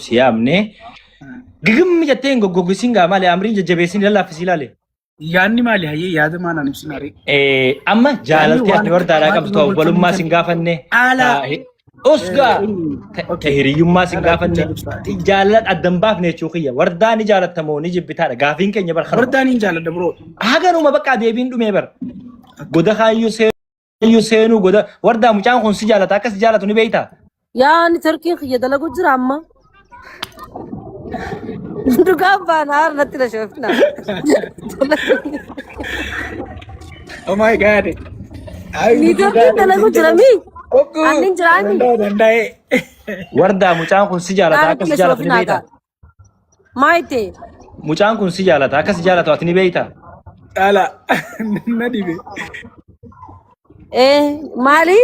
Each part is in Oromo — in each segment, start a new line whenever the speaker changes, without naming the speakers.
si yaamne gigimmi jettee hin goggogisiin gaa maali amriin jajjabeessin lallaaffisii ilaale.
Yaadni maali hayyee yaada maanaan ibsina ree?
Amma
Yaadni
jaalaltee
waan
ati wardaadhaa
waan
qabdu
dhimma
obbolummaa
wal
sin gaafanne
Haala
usgaa ta hiriyyummaa sin gaafanne jaalala addan baafne jechuu kiyya wardaa ni jaalattamoo ni jibbitaadha gaafiin keenya bar kanuma.
Wardaan hin jaaladha bro.
Haganuma bakka deebiin dhumee bar goda kaayyuu seenuu seenuu goda wardaa mucaan kun si jaalata akka si jaalatu ni beektaa.
Yaa ani tarkiin kiyya dalagu jira amma. Dhugaan baana haara natti na shoofna.
Oh my God.
Niitoorkiin dalagu jira mi? Annin jiraani?
Danda'e.
Wardaa mucaan kun si jaalata
Haara
akka
natti
si
na
jaalatu ni
shoofnaa
beektaa.
gaa. Maa itti?
Mucaan kun si jaalata akka si jaalatu ati ni beektaa.
Dhala. Na dhibe.
Eh maali?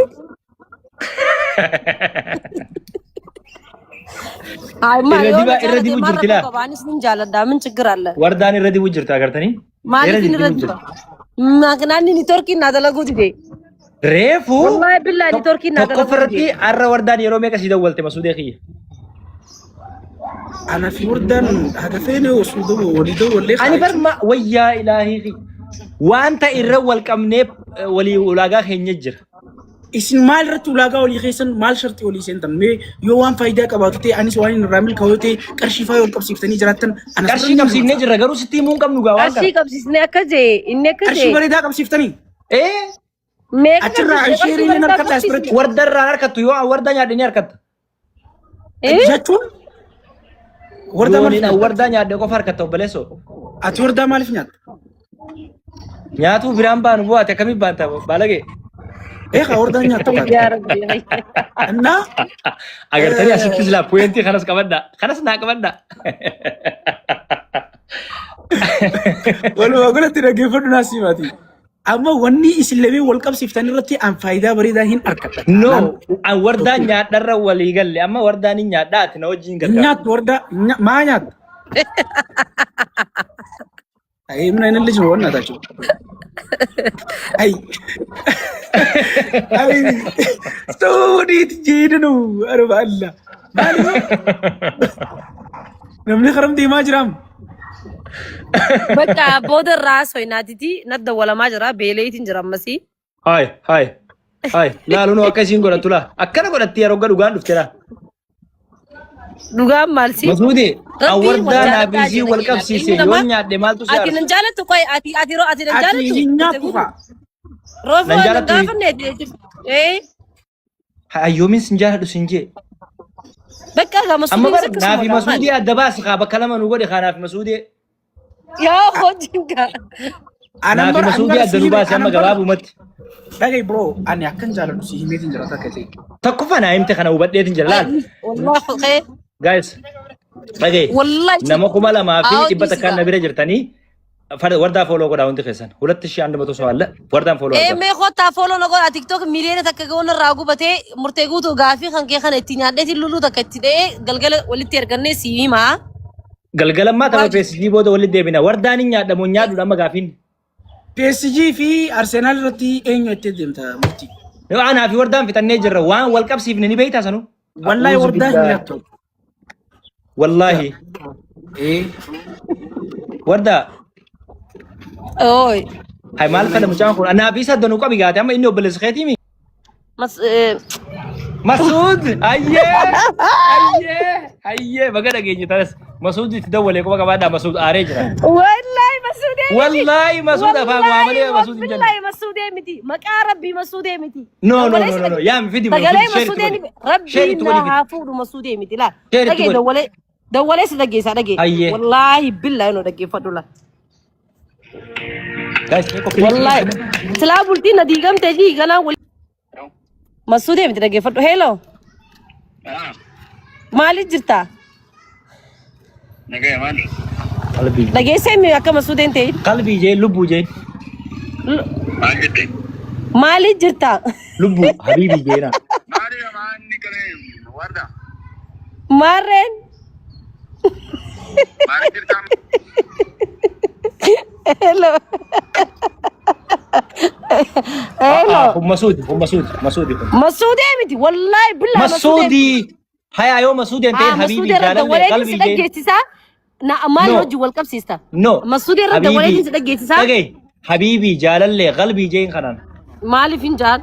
Ay maal
Irra
yoo na
dibaa irra
jaalate
dibuu
maal
jirti
rakkoo
laa.
qaba anis nin jaaladha min chigir alle.
Wardaan irra dibuu jirti agartanii? Irra
Maaliif inni irra
dibuu
diba?
jirti.
Maakinaanni niitoorkiin naa dalaguu dide.
Reefu
Wallaahi billaahi niitoorkiin naa
tokko
dalaguu
irratti
dide.
har'a wardaan yeroo meeqa si dawwalte masuudee kiyya?
Ana fi wardaan haga feene osoo dawwa walii dawwallee
Ani bar ma wayyaa ilaahii kiyya. Wanta irra wal qabnee walii ulaagaa keenya jira.
Isin maal irratti ulaagaa walii keessan maal sharxii walii seentan mee yoo waan faayidaa qabaatu ta'e anis waan inni irraa milkaa'u yoo ta'e qarshii faa yoo qabsiiftanii jiraattan anas
Qarshii qabsiifnee jirra garuu sitti himuu hin qabnu gaa waan
Qarshii
kana.
qabsiisnee akka jee inni akka
Qarshii
jee
bareedaa qabsiiftanii
Ee
meeqa
achirraa
qabsiisnee qarshii
sheerii ni
bareedaa
harkadha as biratti
qabsiisne.
warda irraan harkattu yoo warda nyaadhe ni harkatta.
Eh?
jechuun wardaa
Yoon
maaliif
hin
nyaatta?
wardaa nyaadhe qofa harkatta obboleessoo.
Ati wardaa maaliif nyaatta?
Nyaatuu biraan baanu bu'aate ati akkamiin baanta baalagee.
Eegaa wardaa nyaatta baate.
Yaa Rabbi.
Innaa
Agartanii asitti silaa puwentii kanas qabadha. Kanas naa qabadha.
Walumaa galatti dhaggeeffadhu naa simaati. Amma wanni isin lameen wal qabsiiftan irratti an faayidaa bareedaa hin argadha.
No, an wardaan nyaadharra walii galle. Amma wardaan hin nyaadhaa ati na wajjin
Hin
gargaaru.
nyaattu wardaa maa nyaattu? አይ ምን አይነት ልጅ ነው? በእናታችሁ አይ አይ ሰው ወዴት እየሄደ ነው? ኧረ በአላህ ማለት ነው። namni karam deemaa jiraam.
Bakka booda irraa soynaatiti nadda dawwalamaa jira beeleetiin jira ammasii.
Haay, haay, haay. Laalu nu akka isiin godhattu laa. Akkana godhatti yeroo dhugaan dhufte laa.
Dhugaan maal si?
Masuudi, an
Rabbiin wal
wardaa naaf
jaaladhaa
isii
jedha
wal
keenyaaf.
qabsiise
Ilmi
yoon
namaa
nyaadhe maaltu si
ati
aarsa?
nan jaalattu qoy ati ati ro ati nan
Ati
jaalattu
hin
murte
nyaattu
guutu.
kaa.
Roofoo
Nan
nan
jaalattu
gaafanne ee
hayyoomin sin jaaladhu sin jee.
bakka gaa
Amma
masuudiinis
bar
akkasuma
naafi
gaa maali?
masuudii adda baasi kaa bakka lama nu godhe kaa naafi masuudii.
Yaa hojiin gaa.
Anan
Naafi
bar an
masuudii
bar
adda
si
nu
hime
baasi amma
anan bar
gabaabumatti.
dhagahi bro ani akkan jaaladhu si himeetiin jira takka ta'e.
Tokkoffaa naa himte kana hubadheetin jira laal.
Wallahi qee
Guys, dhagaye
wallahi
nama kuma lamaa fi
Aawwa
dhibba takkaan
dhiisi
na bira jirtanii wardaa fooloo godhaa hundi keessan. Hulatti ishee handa matoo soo alla wardaan fooloo
Ee
argaa.
mee kottaa fooloo na godhaa tiktok miliyoona takka ga'uun irraa gubatee murtee guutuu gaafii kan kee kana itti nyaadheetiin luluu takka itti dha'ee galgala walitti ergannee sii himaa.
Galgalammaa tapha
Waajib.
PSG booda walitti deebina. Wardaan hin nyaadhamu hin nyaadhuudha amma gaafiin.
PSG fi Arsenal irratti eenyu itti deemta murtii?
Yoo anaa fi wardaan fixannee jirra waan wal qabsiifne ni beektaa sanuu.
Wallahi
A'uuzu
wardaa hin
billaahi.
nyaattu.
Wallaahi.
Ee.
Wardaa.
Ooy.
Hay maal fedha mucaan kun? Anaa fi isa danuu qabi gaate amma inni obboleessa keetii mi?
Mas, eh,
Masuud! Ayyee! Ayyee! Ayyee! Baga dhageenye tanas. Masuud itti dawwalee quba qabaadhaa Masuud aaree jira.
Wallahi masuudee miti.
Wallaahi Masuud afaan waa malee Masuud hin jenne.
Wallahi masuudee miti. Maqaa rabbii masuudee miti.
No, no, no, no, no. Yaami fidi
Sagalee
share itti
masuudee
godhi.
miti.
Share
Rabbiin
itti godhi
na
fidi.
haa fuudhu masuudee miti laa.
Share itti
Dhagee
godhi.
dawwalee dawwalee si dhaggeessaa dhagee.
Ayyee.
Wallaahi billaahi nu dhaggeeffadhu laa.
Guys, mee qophii
Wallaahi. Silaa bultiin na diigamtee ji ganaa wal. Masuudee miti dhaggeeffadhu. Hello. Maaliif jirta?
Nagaya maali?
Qalbii.
Dhageessee mi akka masuudeen ta'e?
Qalbii jee lubbuu jee
Maal jette?
Maaliif jirta?
lubbuu habiibii jee naa.
Maali maanni kana warda?
Maarreen.
Maali jirta?
Hello. Hello.
Kun Masuudi kun Masuudi Masuudi kun.
Masuudee miti. Wallaahi billaahi masuudee miti.
Masuudi. Hayaa yoo masuudeen ta'in
Haa
habiibii
masuudee irra
jaalallee
dawwaleetiin si
qalbii jeen.
dhaggeessisaa. Na maal
No.
wajjin wal qabsiista?
No.
Masuudee irra dawwaleetiin si dhaggeessisaa.
Dhagahi. Habiibii jaalallee qalbii jeen kanaan.
Maaliif hin jaan?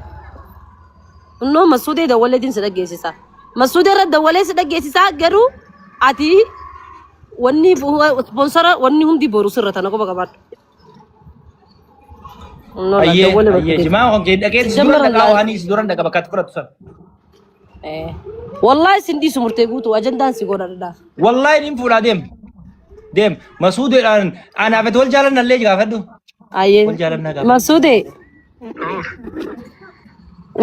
Innoo masuudee dawwaleetiin si dhaggeessisa. Masuudee irra dawwalee si dhaggeessisaa garuu ati wanni ispoonsara wanni hundi boru sirra tana qofa qabaadhu. Innoo
Ayyee
dawwalee bakka
ayyee
deemu.
jimaa kan kee dhaqee si duran
Jammaran
dhaqaa
laal.
waanii si duran dhaqa bakka ati fudhattu san.
Wallahi sin dhiisu murtee guutuu ajandaan si godha dhadhaaf.
Wallahi niin fuudhaa deem. Deem masuudeedhaan anaaf ati wal jaalannallee gaafadhu.
Ayyee.
Wal jaalannaa gaafadhu.
Masuudee.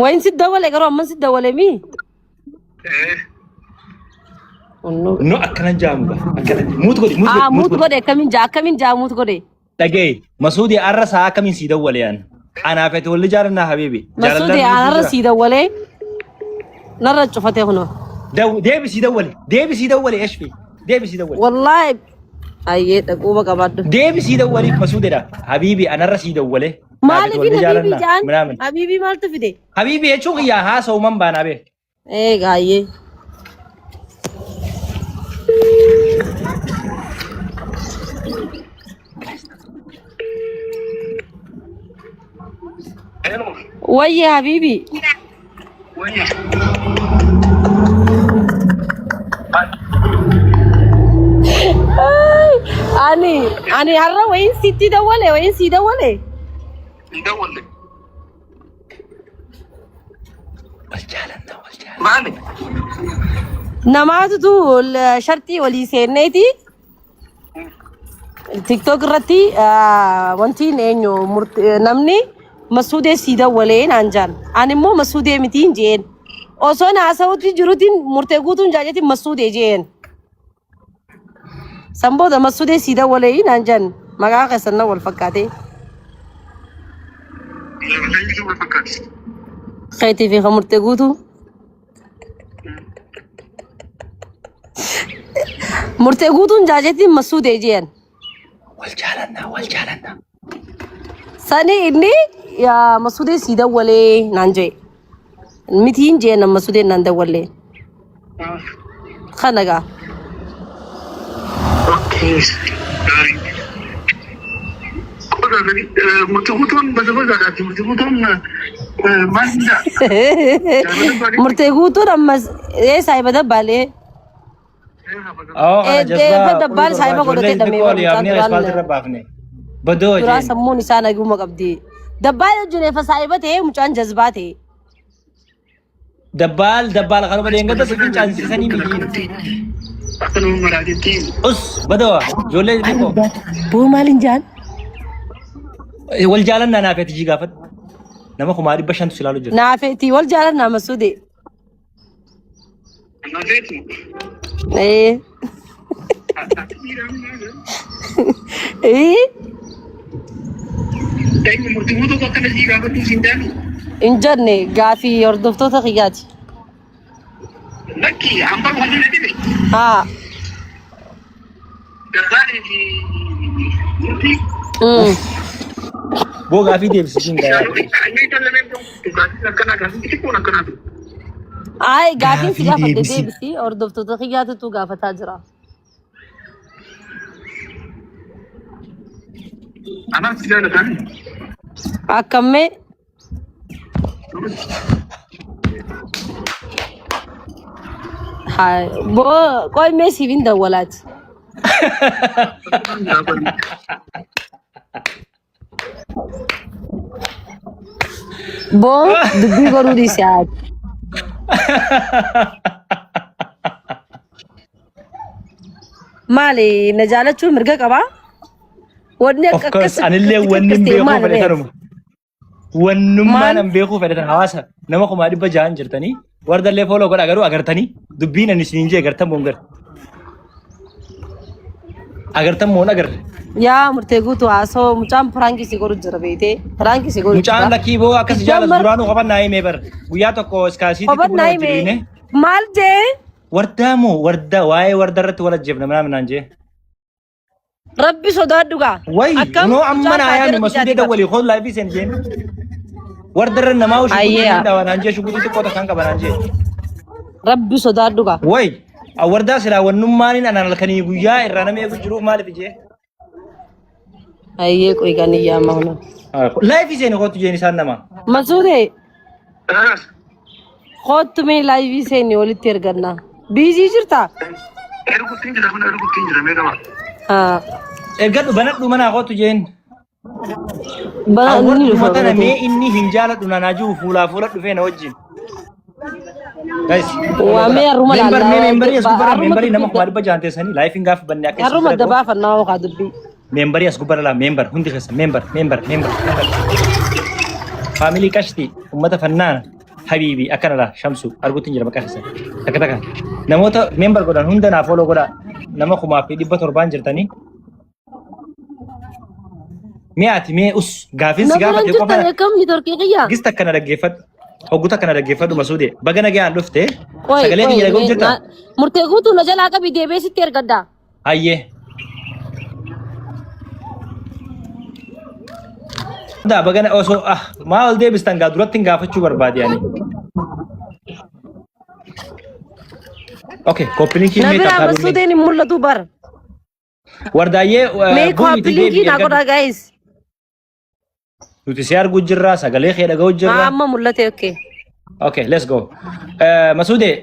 Wayin si dawwale garuu amman si dawwale mii?
No akkana jaamu gaa akkana muut godhi muut
Aa
godhi muut
muut
godhi.
godhe akkamiin jaa akkamiin jaa muut godhe.
Dhagaye masuudee arra saa akkamiin sii dawwale yaan. Anaaf ati wal jaalannaa habiibi.
Masuudee anarra sii dawwalee narra cufatee kunoo.
Deebi sii dawwale deebi sii dawwale eshfi deebi sii dawwale.
Wallaahi ayyee dhaquuba qabaadhu.
Deebi sii dawwale masuudeedha habiibi anarra sii dawwale.
Maaliif habiibii jaan habiibii maaltu fide?
Habiibi jechuun kiyyaa haasa'uman baanaa bee.
Ee gaayyee. Wayye habiibii. Ani ani har'a wayiin sitti dawwale wayiin sii dawwale.
Hin dawwalle.
Wal jaalannaa wal jaalannaa.
Maali?
Namaatutu sharxii walii seenneeti. TikTok irratti wanti eenyu namni masuudee sii dawwalee naan jaan. Ani immoo masuudee mitiin jeen. Osoo haasawutti jirutiin murtee guutuun jaajetiin masuudee jeen. San booda masuudee sii dawwalee naan jaan maqaa keessan na wal fakkaatee.
Eenyutu wal fakkaate?
Keetii fi kan murtee guutuu. Murtee guutuun jaajetiin masuudee jeen.
Wal jaalannaa wal jaalannaa.
Sani inni yaa masuudee sii dawwalee naan jee. Mitiin jee na masuudee naan dawwalee. Kana gaa.
Okay. Gaarii. Qoda gadi murtii guutuun baza bazaadhaati. Murtii guutuun maal hundaa?
Murtee guutuun ammas ee saayiba dabbaalee.
Oo kana
Ee
jazbaa
dabbaan saayiba godhatee
ijoollee
dhamee
xixiqqoo olii
mucaan
yaafnee
duraan
asfaaltii irra baafne. Badoo
duraa
jeen.
sammuun isaa naguma qabdi. Dabbaan jechuun efa saayiba ta'ee mucaan jazbaa ta'e.
Dabbaal dabbaal kanuma deengata si fincaansisanii miti.
Akka nama maraatetti
Us badoo ijoollee xixiqqoo.
Boo maaliin jaan?
Wal jaalannaa naaf ati jii gaafadhu. Nama 500,000tu si ilaalu jira.
Naafeeti wal jaalannaa masuudee.
Nafeetu.
Ee. Ee.
Eenyu murtii guutuu akkana sii gaafadhu siin taanu.
Hin jenne gaafii hordoftoota kiyyaati.
Lakki hambaa wanti na dhibe.
Haa.
Gabbaalee fi murtii.
Boo gaafii deebisisiin gaa.
Inni tallameen gaafii akkanaa gaafii xixiqqoon akkanaa ture.
Ay gaafiin si
Gaafii
gaafadhe
deebisi.
deebisi hordoftoota kiyyaatitu gaafataa jira.
Anaaf si jaalatan.
Akkammee haa boo qoy mee siif hin dawwalaati. Boo dubbii godhuu dhiisi haati. Maali na jaalachuu mirga qabaa? Wanni
Of
akka
course
akkas
anillee
akkasitti
wanni hin
akkas ta'e
beekuu
maali
fedhe
ree?
tanuma. Wannummaan
Maal?
an beekuu fedhe tan hawaasa nama 600,000 jirtanii wardallee fooloo godhaa garuu agartanii dubbiin ani isiniin jee agartan moon gar. Agartan moon agarre.
Yaa murtee guutuu haasoo mucaan piraankii si godhu jira beetee piraankii si godhu
Mucaan
jira.
lakkii boo akkas jaalatu
Ijaamar
duraanuu kophan naa himee bar. Guyyaa tokko iskaasiitti
kophan
buna
naa
wajjin
hime
dhuyne.
maal jee
Wardaa moo wardaa waa'ee wardaa irratti wal ajjeefna minaa minaan jee.
Rabbi sodaadhu gaa.
Way
Akkam
noo amma
mucaan
naa yaami
kaatera
masuudee
biyyaati bar.
dawwalii koon laayifii seen jeen. Wardarra namaa shuguxii
Ayyeeya.
hin dhawa naan jee shuguxii xiqqoo takkaan qaba naan jee.
Rabbi sodaadhu gaa.
Way wardaa silaa wannummaan anaan halkanii guyyaa irraa nama eegu jiruuf maaliif ijee?
Hayyee qoy kan iyyaama huna.
Live seeni kootu jeen isaan nama.
Masuudee kootu mee live seeni walitti erganna. Busy jirtaa?
Erguutti jira kun erguutti jira mee qaba.
Haa.
Ergadhu banadhu manaa kootu jeen.
Bana inni dhufa
Awwal tana
banatee.
mee inni hin jaaladhu naanaa jiru fuulaa fuula dhufee na wajjin. Guys,
Waa mee har'uma
member mee
laallaa
memberii as gubbarra
har'uma
memberii nama
dubbii
600,000 teessanii liveiin gaafa banne akka isin
har'uma
bira gahu
gabaafannaa hookaa dubbii.
memberii as gubbarra laa member hundi keessa member member member member family qashti ummata fannaana habiibi akkana laa shamsu arguutti hin jira maqaa keessan takka takka namoota member godhan hunda naa follow godhaa nama 700,000 jirtanii. Mee ati mee us gaafin
Na
si
bira
gaafate
jirtan
qofa
akkam nitorkii qiyyaa?
gista akkana dhaggeeffadhu. Hogguta akkana dhaggeeffadhu Masuudee. Baga nagaan dhufte.
Qoy
Sagalee
qoy
kiyya dhaga'uuf
mee
jirta?
murtee guutuu na jalaa qabi deebee sitti ergaddaa.
Hayyee. Daa baga osoo ah maa ol deebistan gaa duratti hin gaafachuu barbaade ani. Okay, copy linkii
Na
mee
biraa
taptaa dunnee.
Masuudeen hin mul'atu bara.
Wardaayyee
Mee
bu'iitii
copy
deebi'i
linkii naa
ergadhu.
godhaa guys.
Nuti si arguu jirra, sagalee kee dhaga'uu jirra.
Amma mul'ate okay.
Okay, let's go. Masuudee,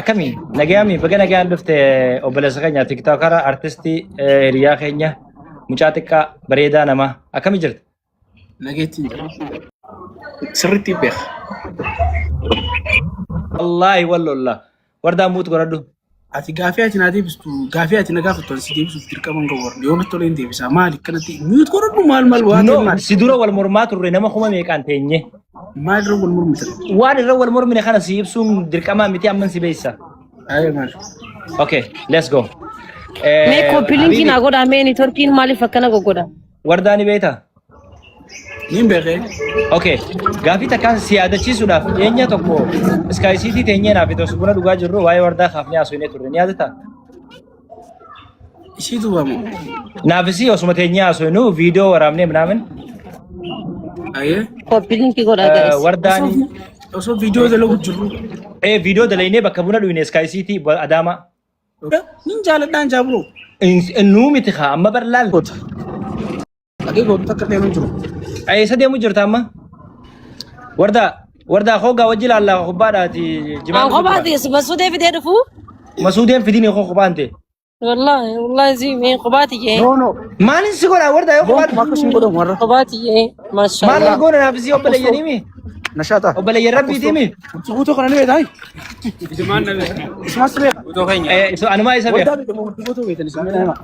akkami? Nagayaami, baga nagaan dhufte obboleessa keenya TikTokara, artistii hiriyaa keenya, mucaa xiqqaa bareedaa namaa. Akkami jirta?
Nageettiin jira. Sirriitti beeka.
Wallaahi wallolla. Wardaa mute godhadhu.
Ati gaafii ati naa deebistu gaafii ati na gaafattu ani si deebisuuf dirqama hin qabu warra. Yoo natti tolee hin deebisa. Maali kanatti mute godhadhu maal maal waa ta'e
No,
maal
si dura wal mormaa turre nama kuma meeqaan teenye.
maal irra wal mormitan?
Waan irra wal mormine kana si ibsuun dirqamaa miti amman si beessa.
Ayee maal?
Okay, let's go.
Mee copy linkii
Habibi,
naa godhaa mee nitorkiin maaliif akkana goggodha?
Wardaa ni beektaa?
Niin beekee.
Okay, gaafii takkaan si yaadachiisuudhaaf dhiyeenya tokko Sky City teenyee naaf itti osoo buna dhugaa jirru waa'ee wardaa kaafnee haasofnee turre ni yaadataa?
Ishii duuba moo?
Naafis osuma teenyee haasofnu viidiyoo waraabnee minaamin
Ayee.
Copy linkii godhaa guys.
wardaan
Osoo viidiyoo dalagu jirru.
viidiyoo dalaynee bakka buna dhuyne Sky City Adaamaa.
Nin jaaladhaan jaabuloo.
Nuu miti kaa amma bar laal.
Dhagee gootu takka illee hin jiru.
Eessa deemu jirta amma? Wardaa wardaa hoogaa wajji laallaa kubbaadhaati jimaan
An kophaa ta'e Masuudee fidee dhufuu?
Masuudeen fidini koo kophaan ta'e.
Wallahi wallahi si mee kophaa ta'e.
No no.
Maalin si godhaa wardaa yoo kophaa
Gonkumaa akkasiin godhamu warra.
Kophaa ta'e
maal
maashaallah.
wal goona naaf si obboleeyyanii mi?
Nashaata.
Obboleeyyan rabbiitii mi?
Guutuu kana ni beektaa? Isumas beeka.
Anumaa isa beeka.
Wardaa beekamu guutuu beektan isin beekama.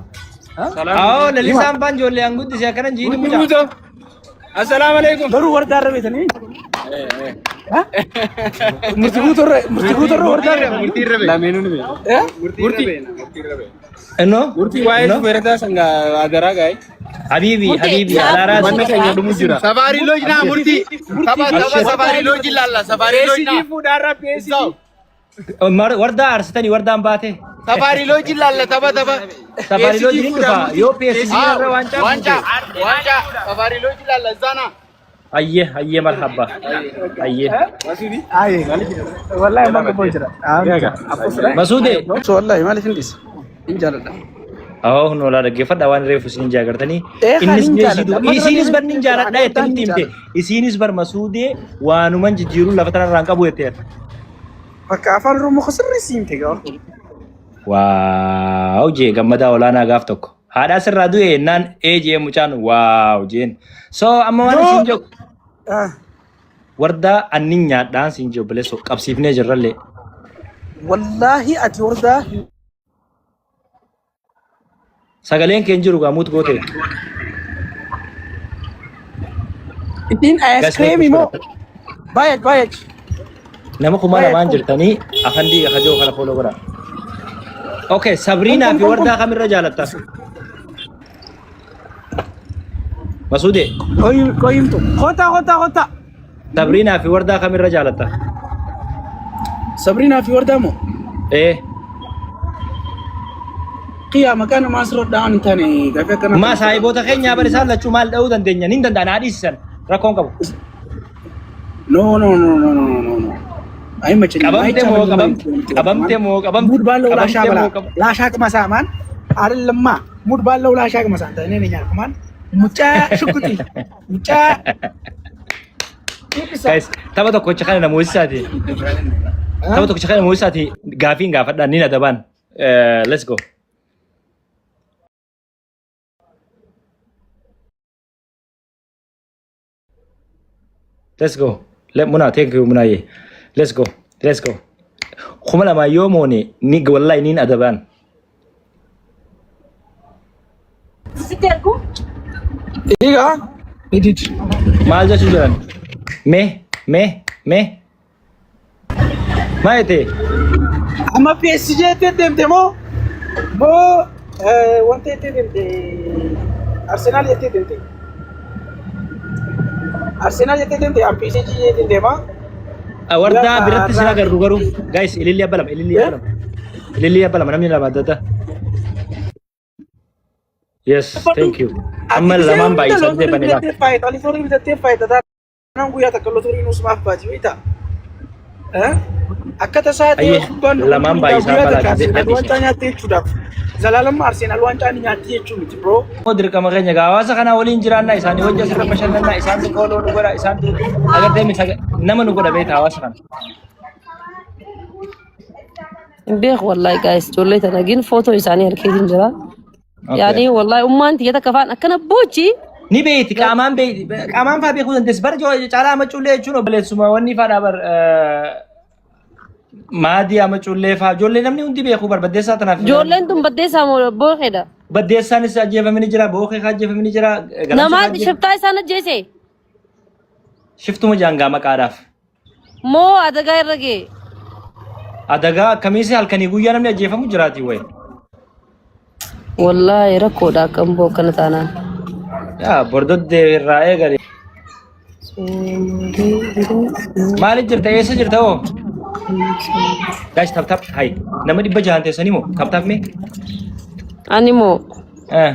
Awoo lalisaan faan ijoollee an guddise akkana jiini mucaa.
Assalamu alaikum.
Garuu wardaa irra beektanii? Murtii guutuu irra murtii guutuu irra wardaa irra
Murtii irra beekna. Lameenuu ni beekna. Murtii irra beekna. Murtii irra beekna.
Innoo?
Murtii waa'ee shufeerataa sangaa adaraa gaa'e.
Habiibi
Murtee
habiibi
sa'a
alaaraa
Manna keenya dhumu jira.
Safari lodge na murtii. Tapha tapha safari lodge ilaalla. Safari lodge
PSG
na.
fuudhaarra PSG.
Wardaa aarsitanii wardaan baate.
Safari lodge ilaalla tapha tapha.
Safari lodge ni dhufa yoo PSG irra waancaa
Waancaa
fuute.
waancaa safari lodge ilaalla isaana.
Ayyee ayyee marhaba ayyee.
Aye. Wallahi amma gabaa jira.
Masuudee.
Wallahi maaliif hin dhiisa? Hin jaaladha.
Awoo hun olaa dhaggeeffadha waan reefu isin jaagartanii.
Ee, kan
Innis
hin
mee
jaaladha.
siduu isiinis bar nin jaaladha jettee nutti himte. Isiinis bar masuudee waanuman jijjiiruun lafa tanarraa hin qabu jetteera.
Bakka afaan Oromoo sirrii siimte gaa.
Wow jee gammadaa olaanaa gaaf tokko. Haadhaa sirraa du'e jennaan ee jee mucaan wow jeen. So amma waan isin jedhu wardaa annin nyaadhaan siin jedhu obboleessoo qabsiifnee jirrallee.
Wallaahi ati wardaa
Sagaleen kee hin jiru gaa mute goote.
Ittiin ice cream moo baay'ee baay'ee.
Nama 2000 jirtanii afandii akajoo kana follow godhaa. Okay, Sabriinaa fi Wardaa kamirra jaalatta? Masuudee,
Qoyimtu. Kota kota kota.
Sabriinaa fi Wardaa kamirra jaalatta?
Sabriinaa fi Wardaa moo?
Ee,
Qiyyaa maqaa namaa asirra dha'an hin taane gaaffii akkana.
maa saahiboota keenyaa bar isaan lachuu maal dha'uu dandeenya? Nin danda'a naa dhiisisan rakkoon qabu.
No no no no no no no. አይመቸኝም።
Qabamte moo qabamte? Qabamte moo qabamte?
ሙድ ባለው ላሻ
Qabamte
ብላ
moo qabamte?
ላሻ ቅመሳ ማን አይደለማ። ሙድ ባለው ላሻ ቅመሳ አንተ እኔ ነኝ ያልኩህ ማን ሙጫ ሽጉጢ ሙጫ
Guys, tapha tokkicha kana namoota isaati. Tapha tokkicha kana namoota isaati gaafiin gaafadhaan ni adabaan. Let's go. Let's go. Let Muna, thank you Munaye. Let's go. Let's go. 2000 yoo moone ni wallahi niin adabaan.
Sitti ergu?
Egaa edit
Maal jechuu jiran? Mee mee mee maal jette?
Amma PSG jettee deemte moo moo wanta jettee deemte Arsenal jettee deemte Arsenal jettee deemte an PSG jettee deema.
Wardaa biratti sin agarru garuu. Guys, ililli abba lama, ililli abba lama. Ililli abba lama namni lama adda adda. Yes, thank you. Amma lamaan baay'isan deebanii lama.
Faayita lotorii bitattee faayita taanaan guyyaa takka lotorii nuus maaf baati beektaa? Akka tasaa ta'ee
Ayyee,
kubbaan
lamaan baay'isaa
guyyaa takka
balaa
Arsenaal waancaa nyaattee jechuudhaaf zalaalamma Arsenaal waancaa ni nyaatti jechuu miti bro.
Immoo dirqama keenya gaa hawaasa kanaa waliin jiraannaa isaanii wajji asirra bashannannaa isaantu kooloo nu godha isaantu agartee nama nu godha beektaa hawaasa kana.
Hin beeku wallahi guys ijoollee tana gin footoo isaanii harkeetiin jira. Yaani wallahi ummaan tiyya takka faan akkana boochi.
Ni beeyti qaamaan beeyti qaamaan faa beekuu dandeessi bara caalaa amacuullee jechuun obboleessuma wanni faadhaa bar maadii amacuullee faa ijoollee namni hundi beekuu bar baddeessaa tanaaf.
Ijoolleen tun baddeessaa moo booqedha.
Baddeessaanis ajjeefamanii jira bookee ajjeefamanii jira. Galamsa
Namaa shiftaa isaan ajjeese.
Shiftuma jaangaa maqaadhaaf.
Moo adagaa irra ga'e.
Adagaa akkamiis halkanii guyyaa namni ajjeefamu jiraati wayi.
Wallahi rakkoodha akkam boo akkana taanaan.
Yaa bordoddee irraa eegale. Maaliif jirta eessa jirta hoo? Guys tap tap hay nama 600 teessanii moo tap tap mee?
Ani moo
Eh.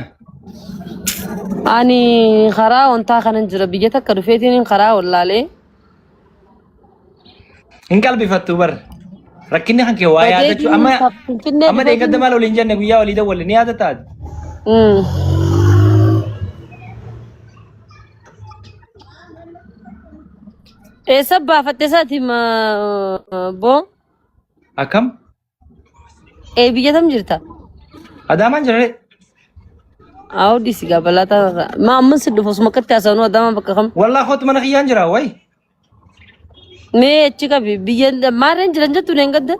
ani karaa wantaa kanan jira biyya takka dhufeetiin karaa wallaalee.
Hin qalbifattu bar. Rakkinni kan kee waa yaadachuu amma
Finfinnee
amma deeggadda maal waliin jenne guyyaa walii dawwalle ni yaadataa?
Eessa baafatte isaati boo?
Akkam?
Ee biyya tam jirta?
Adaamaan jira ree.
Aawudhi si gabalaa ta'a. Ma amma si dhufu osuma akkatti haasa'anu Adaamaa bakka kam?
Wallaa kootu mana kiyyaan jira wayi.
Mee achi qabi biyya maarreen jiran jettu neen gadda?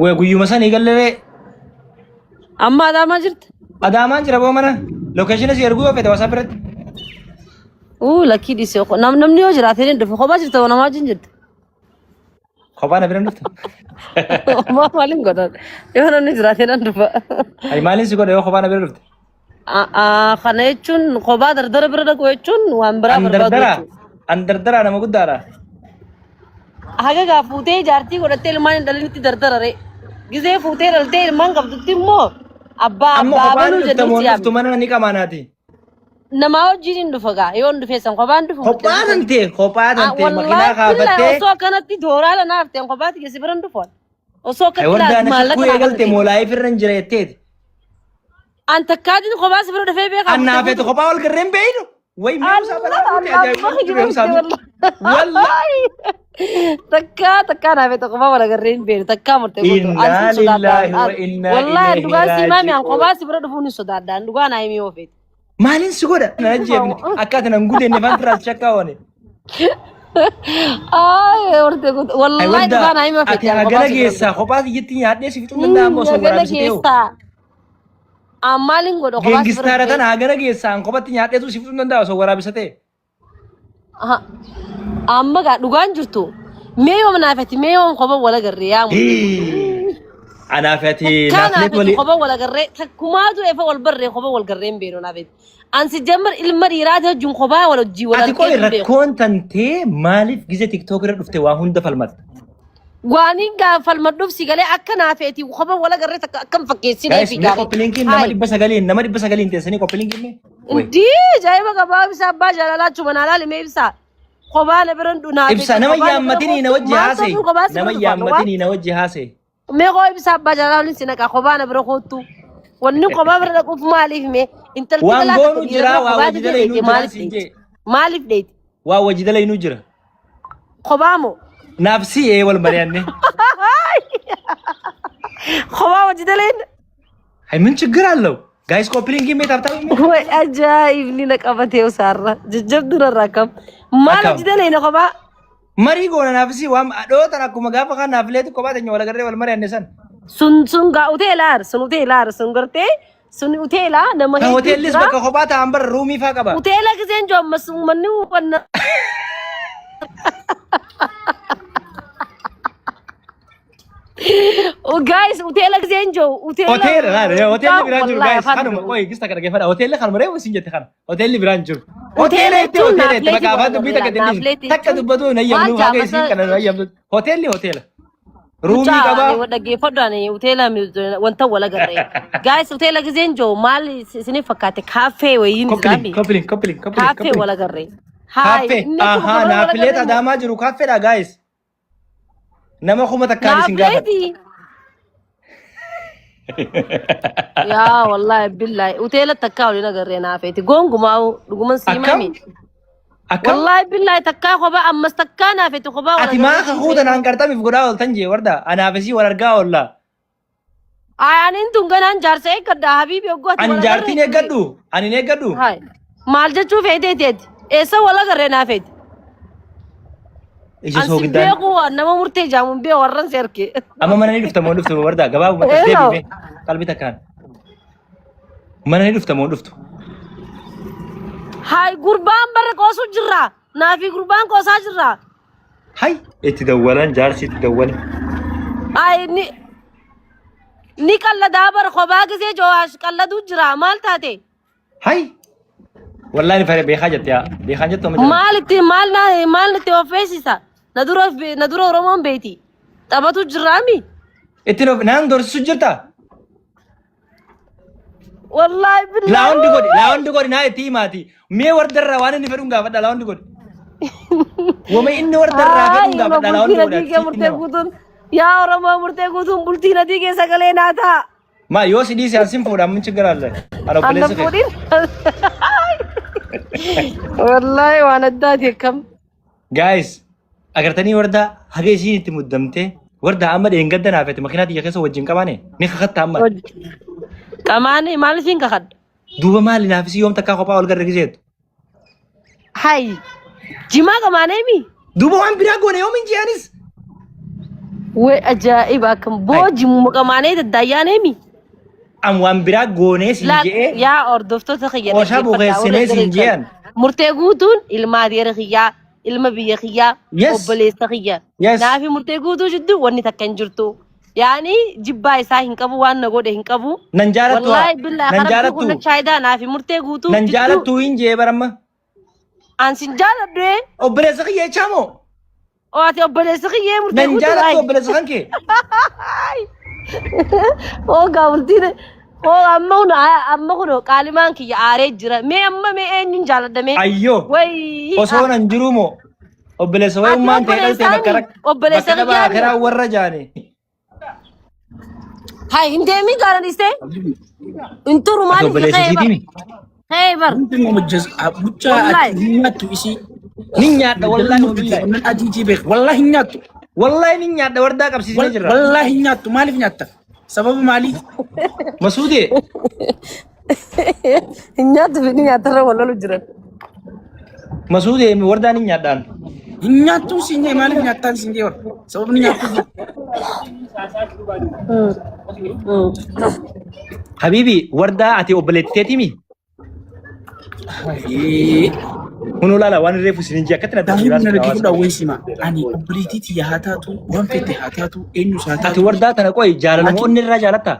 Wee guyyuma sanii gallee
Amma Adaamaa jirta?
Adaamaan jira boo mana. Lokeeshina si erguu yoo fete WhatsApp irratti.
Uu lakkii dhiise namni yoo jiraate ni dhufu kophaa jirta moo namaa wajjin jirta?
Kophaa na bira hin dhuftu.
Kophaa maaliin godhan? Yoo namni jiraate nan dhufa.
Ani maaliin si godha yoo kophaa na bira dhufte?
Kana jechuun kophaa dardara bira dhaqu jechuun waan biraa
An
barbaadu
dardara.
jechuudha.
An dardara nama guddaadha.
Haga gaa fuutee jaartii godhattee ilmaan hin dhalinitti dardara ree. Gizee fuutee dhaltee ilmaan qabdutti immoo abbaa
Amma
abbaa
kophaan
abaluu
dhufta
jedhanii
moo
si
dhuftu
yaamne.
mana ni qamaanaati.
Namaa wajjin hin dhufa gaa yoo hin dhufee san kophaan dhufu.
Kophaa tantee kophaa tantee makinaa
Wallaahi
kaafattee.
osoo akkanatti dooraa lanaa hafteen kophaatti geessi bira hin dhufu. Osoo
Ay
akkatti
wardaa
laatu
na
maallaqa
shakkuu
naa
eegalte
kennite.
moolaayif irra hin jira jetteeti.
An takkaatiin kophaa si bira dhufee beekaa.
Annaa feetu kophaa wal garreen beeynu. Way mi'uusaa balaa fuute ajaa'iba mi'uusaa. Wallaahi.
Takkaa takkaa naa feetu kophaa wal agarree hin beeknu takkaa murtee gootu.
Innaa lillaahi wa innaa
Wallaahi
ilayhi
dhugaa si maami an
raaji'uun.
kophaa si bira dhufuun hin sodaadha. An dhugaa naa himi yoo feete.
Maaliin si godha? Na ajjeefne akka ati nan gudenne faan tiraas shakkaa oone.
Ay murtee gootu.
Ay
Wallaahi
wadda
dhugaa naa himi yoo
ati
feete. An
hagana
kophaa si bira
geessaa kophaa kiyyatti nyaadhee si fixuun danda'a ammoo osoo
Hagana
waraabessitee hoo.
geessaa. An maaliin godha kophaa si bira
Geengistaara
dhufee.
tana hagana geessaa an kophatti nyaadheetu si fixuun danda'a osoo waraabessatee.
Aha. Amma gaa dhugaan jirtu mee yoom naafati mee yoom kopha wal agarree yaa murtee.
Anaaf ati
Takkaa
naafleet
naafati
walii.
kopha wal agarree takkumaatu efa wal barree kopha wal garree hin beenu naafati. An si jammar ilma dhiiraati wajjin kophaa wal hojii wal
Ati qoy
argee hin beeku.
rakkoon tantee maaliif gize tiktook irra dhufte waa hunda falmatta?
Waaniin gaa falmadhuuf si galee akka naafeeti kopha wal agarree takka akkam fakkeessinee
Guys,
fi
mee koppilinkiin nama 900 nama 900 teessanii koppilinkiin mee? Wait.
Indii ajaa'iba qabaa ibsaa abbaa jaalalaa achuma naa laali mee ibsaa. Kophaa na bira hin naaf
Ibsa nama
kophaa na bira
yaammatinii na
kootu.
wajji
Maal
haasa'e.
ta'uu kophaa si
Nama
bira dhufa?
yaammatinii na wajji haasa'e.
Mee koo ibsa abbaa jaalala waliin si naqa kophaa na bira kootu. Wanni kophaa bira dhaquuf maaliif mee intalti
Waan
dhalaa takka
goonu
dhiira
jira
bira
waa
kophaa
wajji
didee
dalaynuu
dheeyte
jira
maaliif
siin
dheeyte?
jee.
Maaliif dheeyte?
Waa wajji dalaynuu jira.
Kophaa moo?
Naaf si ee wal mari'anne.
Kophaa wajji daleen?
Hay ምን ችግር አለው? ጋይስ ኮፕሊንግ ሜ ታብታብ ሜ
Way ajaa'ibni na qabatee usaarra jajjabduu narraa akkam. Maal
Akkam?
hojii dalee na kophaa?
Marii goona naaf si waan dhootan akkuma gaafa kan naaf leetu kophaa teenya wal agarree wal mari'anne san.
Sun sun gaa uteelaar sun uteelaar sun gartee sun uteelaa nama
Kan
hedduu
hoteellis
jira.
bakka kophaa ta'an bara ruumii faa qaba.
Uteela giseen jiru ammas uummanni wanna. Guys, uteela giseen jiru uteela.
Hoteela laala hoteelli biraan jiru
Wallahi
guys
afaan
kanuma
dhufu.
qoy gista kana dhaggeeffadha hoteelli kanuma reefu isin jette kana hoteelli biraan jiru.
Hoteela
Hoteela itti
jechuun
hoteela itti
naafleetii
bakka afaan dubbii takka
wal
itti takka
jechuun
dubbatu hin
maal
hayyamnu haga
jaamasa
isiin kana hin hayyamtu hoteelli hoteela. Ruumii
Mucaa
qaba.
ani dhaggeeffadhu ani hoteela wanta wal agarre. Guys, hoteela giseen jiru maal isiniif fakkaate kaaffee wayiin
Koppiling
jiraami.
koppiling koppiling koppiling
Kaaffee
koppiling.
wal agarre. Haay,
Kaaffee
inni akkuma
ahaa
kophaa wal
naafileet
agarre moo?
adaamaa jiru kaaffeedha guys. Nama 1000n isin gaafadha.
Naafleeti. Yaa wallahi billahi hoteela takkaa waliin agarree naafeeti. Gongumaa dhuguman sii
Akkam?
mami.
Akkam?
Wallahi billahi takkaa kophaa ammas takkaa naafeeti kophaa wal
Ati maa
agarree
kakuu tanaan qarxamiif godhaa ooltan jee warda anaaf isii wal argaa oolla.
Ay anin tun ganaan jaarsa eeggadha habiibi oggoo ati
An
wal
jaartiin
agarree.
eeggadhu ani hin eeggadhu.
Haay maal jechuu feeteeti ati eessa wal agarree naafeeti.
Ija
An sin
soogiddaan.
beeku nama murtee jaamu hin beeku warran si arke.
Amma mana ni dhufta moo hin dhuftu warda gabaabumatti as
Eeloo.
deebiime qalbii takkaan. Mana ni dhufta moo hin dhuftu?
Haay gurbaan barra qoosuu jirra. Naafi gurbaan qoosaa jirra.
Hay itti dawwalan jaarsi itti dawwale.
Ay ni ni qalladaa bara kophaa gisee jawaash qalladuu jira maal taate?
Hay wallahi ni fare beekaa jette yaa beekaan jettu amma jala.
Maal itti maal na maal itti of feesisa? Na dura na dura Oromoon beeti. Taphatu jiraami.
Ittiin of naan dorsisu jirta?
Wallaahi billaahi.
Laawundi godhi laawundi godhi naa itti himaati. Mee wardarraa waan inni fedhuun gaafadha laawundi godhi. Wama inni wardarraa fedhuun
Ay,
gaafadha
bultii
laawundi
na
godhi.
diigee murtee guutuun. Yaa Oromoo murtee guutuun bultii na diigee sagalee naa ta'a.
Ma yoo si dhiise an sin fuudha ammin chiggara alle. Ana
Anna
obboleessa kee.
fuudhin. Wallaahi waan addaati akkam.
Guys, agartanii wardaa haga isiin itti muddamtee wardaa amma dheengadda naafete makiinaa tiyya keessa wajjin qabaane ni kakatta amma.
Qamaane maal isiin kakadha?
Duuba maali naafisii yoom takkaa kophaa wal garra giseetu.
Hay jimaa qamaanee mi?
Duuba waan biraa goone yoom hin je'anis.
Wee ajaa'iba akkam boo jimuma qamaanee daddaayyaanee mi?
An waan biraa goonee siin
Laa
je'ee
yaa hordoftoota kiyya
Qooshaa
dhaggeeffadhaa
bukeessinee
warra
siin
gareessan.
je'an.
Murtee guutuun ilma adeera kiyyaa, ilma biyya kiyyaa,
Yes.
obboleessa kiyya.
Yes.
Naafi murtee guutuu jidduu wanni takka hin jirtu. Yaani jibbaa isaa hin qabu waan na godhe hin qabu.
Nan jaalattu haa.
Wallaahi billaahi
Nan
karaa
jaalattu.
kun chaayidaa naafi murtee guutuu
Nan
jidduu
jaalattu hin je'ee baramma.
an sin jaaladhu ee.
Obboleessa kiyya jechaa moo?
Oo ati obboleessa kiyyee murtee
Nan
guutuu
jaalattu
ay.
obboleessa kan kee.
Oo gaa bultiin oo amma kun amma kun qaalimaan kiyya aaree jira. Mee amma mee eenyuun jaaladha mee?
Ayyoo.
Wayii.
Osoo nan jiruu moo? Obboleessa
Ati
wayummaan ta'e dhalte
obboleessaani?
bakka rak-
Obboleessa
bakka dhabaa
kiyyaani?
akiraa warra jaane.
Hay hin deemin gaara dhiistee? Hin turu
Ati
maaliif
obboleessa
ka'ee bar?
isiitiimi?
Ka'ee bar.
Mucaa
Wallahi.
ati hin nyaattu isii.
Nin nyaadha wallaahi wabillahi.
Wannan adii beek. Wallahi hin nyaattu.
Wallaahi nin nyaadha wardaa qabsiisnee jirra.
Wallahi hin nyaattu. Maaliif nyaatta? Sababa maalii?
Masuudee
Hin nyaattu fi ni nyaatarra wal lolu jiran.
Masuudee wardaa nin nyaadhaan.
Hin nyaattu siin jee maaliif nyaattaan siin jee warra? Sababni nyaattu.
Habiibi wardaa ati obboleettii teetiimi? Kun olaala waan reefu isin hin jee akkatti natti
Daa'imni na
hawaasa.
dhaggeeffadhu awwee sima. Ani obboleettii tiyya haa taatu, waan fette haa taatu, eenyus haa
Ati
taatu.
wardaa tana qoy jaalaluma onni irraa jaalatta?